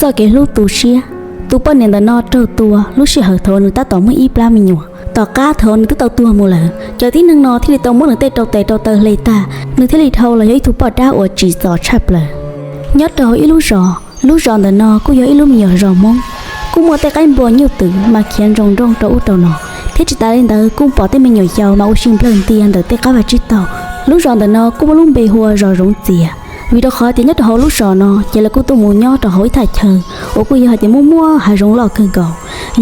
txoj kev hlub tu siab. Tus poj niam ntawm no raug tua lub sij hawm thaum nws tab tom muaj ib plab me nyuam. Tom qab thaum nws twb tau tuag mus lawm, cov tib neeg no thiaj li tau muab nws tej rau tes rau taw hle tag, nws thiaj li dhau los yog ib tug poj dab uas tsim txom tshaj plaws. Nyob rau ib lub zos, lub zos ntawm no kuj yog ib lub me nyuam zos Hmoob, kuj muaj tej qaib npua nyuj twm mas khiav nroo nrooj rau ub rau no, thiab tsis tas li ntawd kuj pom tej me nyuam yaus mas ua si nplawg ntias ntawm tej qab vaj tsib taug. Lub zos ntawm no kuj muaj lub npe hu ua zos Zoov Txias, vim rau qhov tias nyob rau hauv lub zos no ces lawv kuj tuaj mus nyob rau hauv ib thaj chaw uas kuj yog hais tias muaj muaj hav zoov loj kawg nkaus.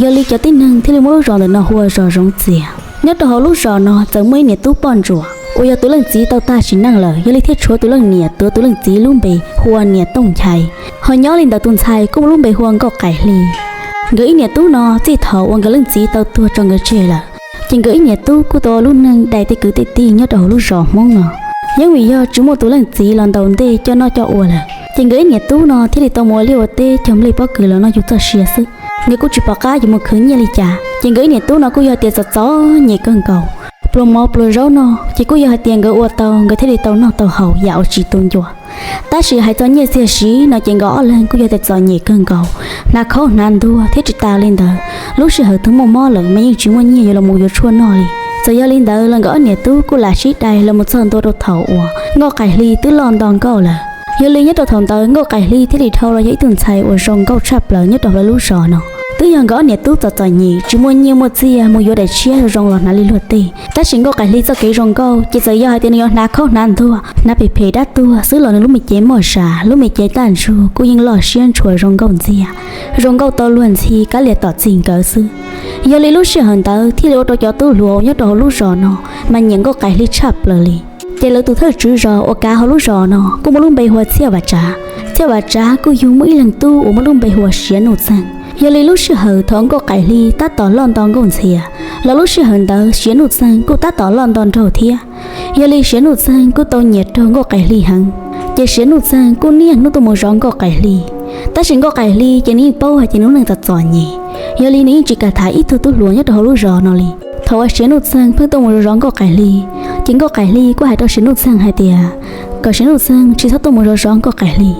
Yog li cov tib neeg thiaj li muab lub zos ntawm no hu ua zos Zoov Txias. Nyob rau hauv lub zos no txawm muaj ib niam tub poj ntsuam uas yog tus leej txiv tau tag sim neej lawm, yog li thiaj tshuav tus leej niam tuav tus leej txiv lub npe hu ua niam Tooj Nchai. Ho nyob li ntawd tus ntxhais kuj muaj lub npe hu ua Nkauj Qaim Hli. Nkawd ib niam tub no txij thaum uas nkawd leej txiv tau tuag tso nkawd tseg lawm, ces nkawd ib niam tub kuj tau ua lub neej dai tej kwv tej tij nyob rau hauv lub zos Hmoob no. Yeej vim yog tsis muaj tus leej txiv los ntaus ntej coj noj coj ua lawm, ces nkawd ib niam tub no thiaj li tau mus ua liaj ua teb cog nplej pob kws los noj yus txoj sia xwb. Nkawd kuj tsis pom qab yuav mus khwv nyiaj li cas, ces nkawd ib niam tub no kuj yog hais tias txom txom nyem kawg nkaus. Pluas mov pluas zaub no ces kuj yog hais tias nkawd ua tau nkawd thiaj li tau noj tau haus yam uas tsis tu ncua. Tab sis hais txog nyiaj txiag siv no ces nkawd ob leeg kuj yog tias txom nyem kawg nkaus, hnav khaub hnav ntuag thiab tsis tas li ntawd, lub sij hawm twg muaj mob lawm mas yeej tsis muaj nyiaj yuav los mus yuav tshuaj noj li. Txawm yog li ntawd los nkawd ob niam tub kuj lam sib dai los mus txog ntua rau thaum uas Nkauj Qaim Hli twb loj nto nkauj lawm. Yog li nyob rau thaum ntawd Nkauj Qaim Hli thiaj li dhau los yog ib tug ntxhais uas zoo nkauj tshaj plaws nyob rau hauv lawv lub zos no. Twb yog nkawd ob niam tub txom txom nyem tsis muaj nyiaj muaj txiaj mus yuav daim tshiab zoo los hnav li luag tej, tab sis Nkauj Qaim Hli txoj kev zoo nkauj ces txawm yog hais tias nws yuav hnav khaub hnav ntuag, hnav phem phem dab tuag xwb los nws lub me cev moj zas, lub me cev taj ntsug kuj yeej loj siab ntshua zoo nkauj ntxiag, zoo nkauj tau luag ntxhi kav liam tom txij nkawm xwb. Yog li lub sij hawm ntawd thiaj li ua rau cov tub hluas uas nyob rau hauv lub zos no mas nyiam Nkauj Qaim Hli tshaj plaws li. Ces lawv tus thawj tswv zos uas kav hauv lub zos no kuj muaj lub npe hu ua Txhiaj Vam Tsav. Txhiaj Vam Tsav kuj yug muaj ib leeg tub uas muaj lub npe hu ua Siav Nuj Txeeg. Yog li lub sij hawm thaum Nkauj Qaim Hli tab tom loj nto nkauj ntxhias los lub sij hawm ntawd Siav Nuj Txeeg kuj tab tom loj nto nraug thiab. Yog li Siav Nuj Txeeg kuj tau nyiam raug Nkauj Qaim Hli heev, ces Siav Nuj Txeeg kuj niaj hnub tuaj mus zov Nkauj Qaim Hli. Tab sis Nkauj Qaim Hli ces nws yeej paub hais tias nws lub neej txom txom nyem, yog li nws yeej tsis kam tham ib tug tub hluas nyob rau hauv lub zos no li. Thaum uas Siav Nuj Txeeg pheej tuaj mus zov zov Nkauj Qaim Hli, ces Nkauj Qaim Hli kuj hais rau Siav Nuj Txeeg hais tias kom Siav Nuj Txeeg tsis txhob tuaj mus zov zov Nkauj Qaim Hli,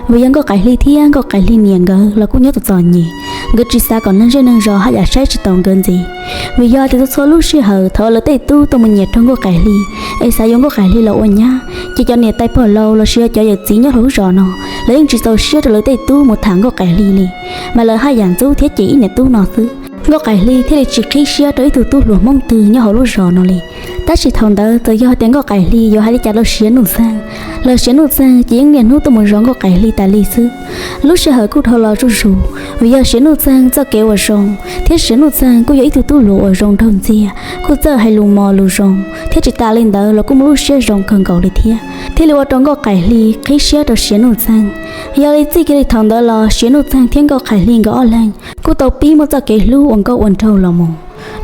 vim yog Nkauj Qaim Hli thiab Nkauj Qaim Hli niam nkawd los kuj nyob txom txom nyem, nkawd tsis xav kom neeg zej neeg zos haj yam saib tsis taus nkawd ntxiv. Vim yog tias txhua txhua lub sij hawm thaum uas lawv tej tub tuaj mus nyiam raug Nkauj Qaim Hli es xav yuav Nkauj Qaim Hli los ua nyab, ces cov niam tais pog laus los sis yog cov yawm txiv nyob hauv lub zos no, lawv yeej tsis txaus siab rau lawv tej tub mus tham Nkauj Qaim Hli li, mas lawv haj yam ntxub thiab cem ib niam tub no xwb. Nkauj Qaim Hli thiaj li tsis qhib siab rau ib tug tub hluas Hmoob twg nyob hauv lub zos no li. Tab sis thaum ntawd txawm yog tias Nkauj Qaim Hli yuav hais li cas rau Siav Nuj Txeeg los Siav Nuj Txeeg ces yeej niaj hnub tuaj mus zov Nkauj Qaim Hli tas li xwb. Lub sij hawm kuj dhau los zuj zus, vim yog Siav Nuj Txeeg txoj kev uas zoo, thiab Siav Nuj Txeeg kuj yog ib tug tub hluas uas zoo nraug ntxiag, kuj txawj hais lus mos lus zoo, thiab tsis tas li ntawd los kuj muaj lub siab zoo kawg nkaus li thiab, thiaj li ua rau Nkauj Qaim Hli qhib siab rau Siav Nuj Txeeg. Yog li txij kiag li thaum ntawd los Siav Nuj Txeeg thiab Nkauj Qaim Hli nkawd ob leeg kuj tau pib muaj txoj kev hlub ua nkauj ua nraug los mus.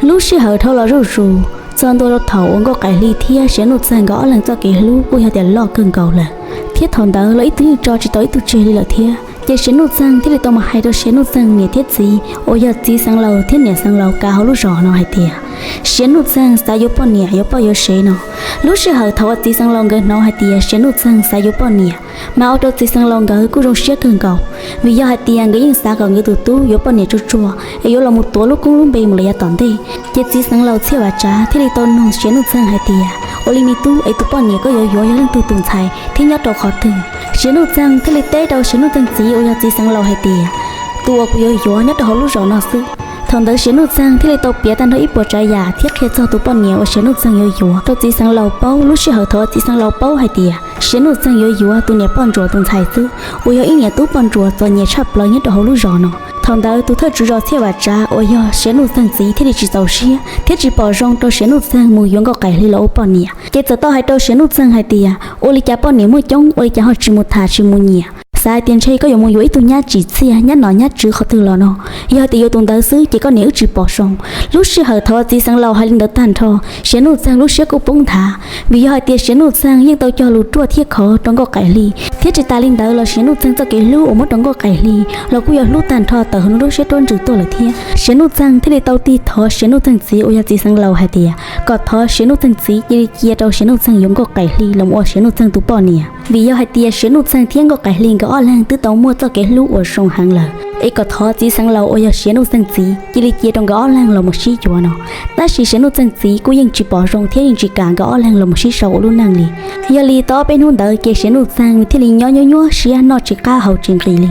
Lub sij hawm dhau los zuj zus, txog ntua rau thaum uas Nkauj Qaim Hli thiab Siav Nuj Txeeg nkawd ob leeg txoj kev hlub kuj yog tias loj kawg nkaus lawm, thiab thaum ntawd los ib tug yeej tso tsis tau ib tug tseg li lawm thiab. Ces Siav Nuj Txeeg thiaj li tau mus hais rau Siav Nuj Txeeg niam thiab txiv uas yog txiv xeev laus thiab niam xeev laus kav hauv lub zos no hais tias Siav Nuj Txeeg xav yuav poj niam yuav poj yuav sev no. Lub sij hawm thaum uas txiv xeev laus nkawd hnov hais tias Siav Nuj Txeeg xav yuav poj niam, mas ua rau txiv xeev laus nkawd kuj zoo siab kawg nkaus, vim yog hais tias nkawd yeej xav kom nkawd tus tub yuav poj niam tsuag tsuag es yuav los mus tuav lub koob lub npe mus lawm yav tom ntej. Ces txiv xeev laus Txhiaj Vam Tsav thiaj li tau nug Siav Nuj Txeeg hais tias, ua li me tub es tus poj niam koj yuav yuav yog leej twg tus ntxhais thiab nyob rau qhov twg? Siav Nuj Txeeg thiaj li teb rau Siav Nuj Txeeg txiv uas yog txiv xeev laus hais tias, tus uas kuv yuav yuav nyob rau hauv lub zos no xwb. Thaum ntawd Siav Nuj Txeeg thiaj li tau piav tag nrho ib puas tsav yam thiab qhia txog tus poj niam uas Siav Nuj Txeeg yuav yuav rau txiv xeev laus paub. Lub sij hawm thaum uas txiv xeev laus paub hais tias Siav Nuj Txeeg yuav yuav tus niam poj ntsuam tus ntxhais xwb, uas yog ib niam tub poj ntsuam txom nyem tshaj plaws nyob rau hauv lub zos no, thaum ntawd tus thawj tswv zos Txhiaj Vam Tsav uas yog Siav Nuj Txeeg txiv thiaj li tsis txaus siab thiab tsis pom zoo rau Siav Nuj Txeeg mus yuav Nkauj Qaim Hli los ua poj niam. Ces txawm tau hais rau Siav Nuj Txeeg hais tias, ua li cas poj niam muaj coob, ua li cas ho tsis mus tham tsis mus nyiam? Xav hais tias ntshe koj yuav mus yuav ib tug nyab tsim txiaj, nyab nom nyab tswv qhov twg los no. Yog hais tias yuav tus ntawd xwb ces koj niam wb tsis pom zoo. Lub sij hawm thaum uas txiv xeev laus hais li ntawd tag nrho, Siav Nuj Txeeg lub siab kuj poob nthav, vim yog hais tias Siav Nuj Txeeg yeej tau cog lus ruaj thiab khov rau Nkauj Qaim Hli, thiab tsis tas li ntawd los Siav Nuj Txeeg txoj kev hlub uas muab rau Nkauj Qaim Hli los kuj yog hlub tag nrho tawm hauv nws lub siab ruab ntsws tuaj lawm thiab. Siav Nuj Txeeg thiaj li tau tig thov Siav Nuj Txeeg txiv uas yog txiv xeev laus hais tias kom thov Siav Nuj Txeeg txiv cia li cia rau Siav Nuj Txeeg yuav Nkauj Qaim Hli los ua Siav Nuj Txeeg tus poj niam, vim yog hais tias Siav Nuj Txeeg thiab Nkauj Qaim Hli nkawd ob leeg twb tau muaj txoj kev hlub uas zoo heev lawm, es kom thov txiv xeev laus uas yog Siav Nuj Txeeg txiv cia li cia rau nkawd ob leeg los mus sib yuav no. Tab sis Siav Nuj Txeeg txiv kuj yeej tsis pom zoo thiab yeej tsis kam nkawd ob leeg los mus sib sau ua lub neej li. Yog li tau ob peb hnub ntawd ces Siav Nuj Txeeg thiaj li nyob nyuaj nyuaj siab noj tsis qab haus tsis nqhis li,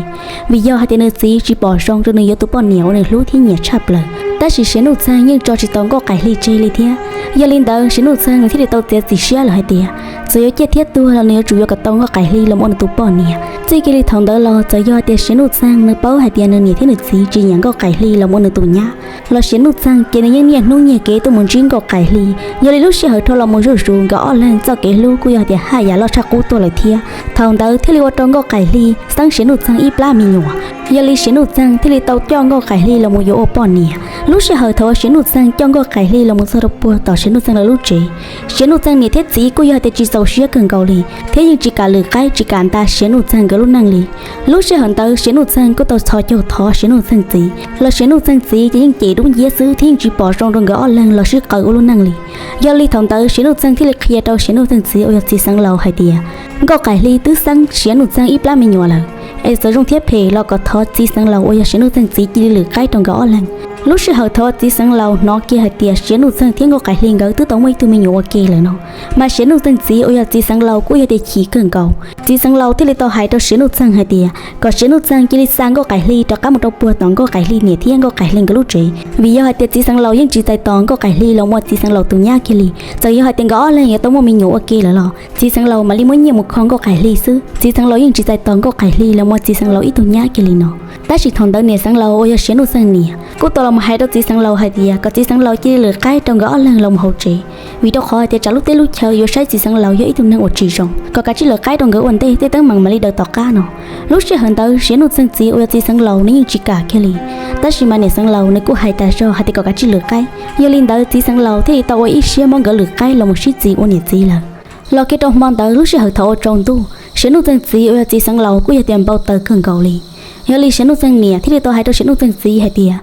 vim yog hais tias nws txiv tsis pom zoo rau nws yuav tus poj niam uas nws hlub thiab nyiam tshaj plaws. Tab sis Siav Nuj Txeeg yeej tso tsis tau Nkauj Qaim Hli tseg li thiab. Yog li ntawd Siav Nuj Txeeg nws thiaj li tau txiav txim siab lawm hais tias txawm yuav ciaj thiab tuag los nws yuav tsum yuav kom tau Nkauj Qaim Hli los ua nws tus poj niam. Txij kiag li thaum ntawd los txawm yog tias Siav Nuj Txeeg nws paub hais tias nws niam thiab nws txiv tsis nyiam Nkauj Qaim Hli los ua nws tus nyab los Siav Nuj Txeeg ces nws yeej niaj hnub nyiag kev tuaj mus ntsib Nkauj Qaim Hli. Yog li lub sij hawm dhau los mus zuj zus nkawd ob leeg txoj kev hlub kuj yog tias haj yam loj tshaj qub tuaj lawm thiab. Thaum ntawd thiaj li ua rau Nkauj Qaim Hli xeeb Siav Nuj Txeeg ib plab me nyuam. Yog li Siav Nuj Txeeg thiaj li tau coj Nkauj Qaim Hli los mus yuav ua poj niam. Lub sij hawm thaum uas Siav Nuj Txeeg coj Nkauj Qaim Hli los mus txog rau puag tom Siav Nuj Txeeg lawv lub tsev, Siav Nuj Txeeg niam thiab txiv kuj yog tias tsis txaus siab kawg nkaus li thiab yeej tsis kam lwm qaib tsis kam nta Siav Nuj Txeeg nkawd lub neej li. Lub sij hawm ntawd Siav Nuj Txeeg kuj tau txhos caug thov Siav Nuj Txeeg txiv los Siav Nuj Txeeg txiv ces yeej cem dub nciab xwb thiab yeej tsis pom zoo rau nkawd ob leeg los sib qawm ua lub neej li. Yog li thaum ntawd Siav Nuj Txeeg thiaj li qhia rau Siav Nuj Txeeg txiv uas yog txiv xeev laus hais tias Nkauj Qaim Hli twb xeeb Siav Nuj Txeeg ib plab me nyuam lawm, es txawm zoo thiab phem los kom thov txiv xeev laus uas yog Siav Nuj Txeeg txiv cia li lwm qaib rau nkawd ob leeg. Lub sij hawm thaum uas txiv xeev laus hnov kiag hais tias Siav Nuj Txeeg thiab Nkauj Qaim Hli nkawd twb tau muaj ib tug me nyuam ua ke lawm no, mas Siav Nuj Txeeg txiv uas yog txiv xeev laus kuj yog tias chim kawg nkaus. Txiv xeev laus thiaj li tau hais rau Siav Nuj Txeeg hais tias kom Siav Nuj Txeeg cia li xa Nkauj Qaim Hli rov qab mus rau puag tom Nkauj Qaim Hli niam thiab Nkauj Qaim Hli nkawd lub tsev, vim yog hais tias txiv xeev laus yeej tsis txais tos Nkauj Qaim Hli los ua txiv xeev laus tus nyab kiag li. Txawm yog hais tias nkawd ob leeg yuav tau muaj me nyuam ua ke lawm los txiv xeev laus mam li muab nyiaj mus kho Nkauj Qaim Hli xwb, txiv xeev laus yeej tsis txais tos Nkauj Qaim Hli los ua txiv xeev laus ib tug nyab kiag li no. Tab sis thaum ntawd niam xeev laus uas yog Siav Nuj Txeeg niam kuj tau los mus hais rau txiv xeev laus hais tias kom txiv xeev laus cia li lwm qaib rau nkawd ob leeg los mus hauv tsev, vim rau qhov hais tias tsam lub teb lub chaw yuav saib txiv xeev laus yog ib tug neeg uas tsis zoo, kom kav tsij lwm qaib rau nkawd ua ntej, tej teeb meem mam li daws tom qab no. Lub sij hawm ntawd Siav Nuj Txeeg txiv uas yog txiv xeev laus nws yeej tsis kam kiag li, tab sis mas niam xeev laus nws kuj hais tas zog hais tias kom kav tsij lwm qaib. Yog li ntawd txiv xeev laus thiaj li tau ua ib siab muab nkawd lwm qaib los mus sib txis ua niam txiv lawm. Los kiag rau hmo ntawd lub sij hawm thaum ua tsaus ntuj, Siav Nuj Txeeg txiv uas yog txiv xeev laus kuj yog tias npau taws kawg nkaus li. Yog li Siav Nuj Txeeg niam thiaj li tau hais rau Siav Nuj Txeeg txiv hais tias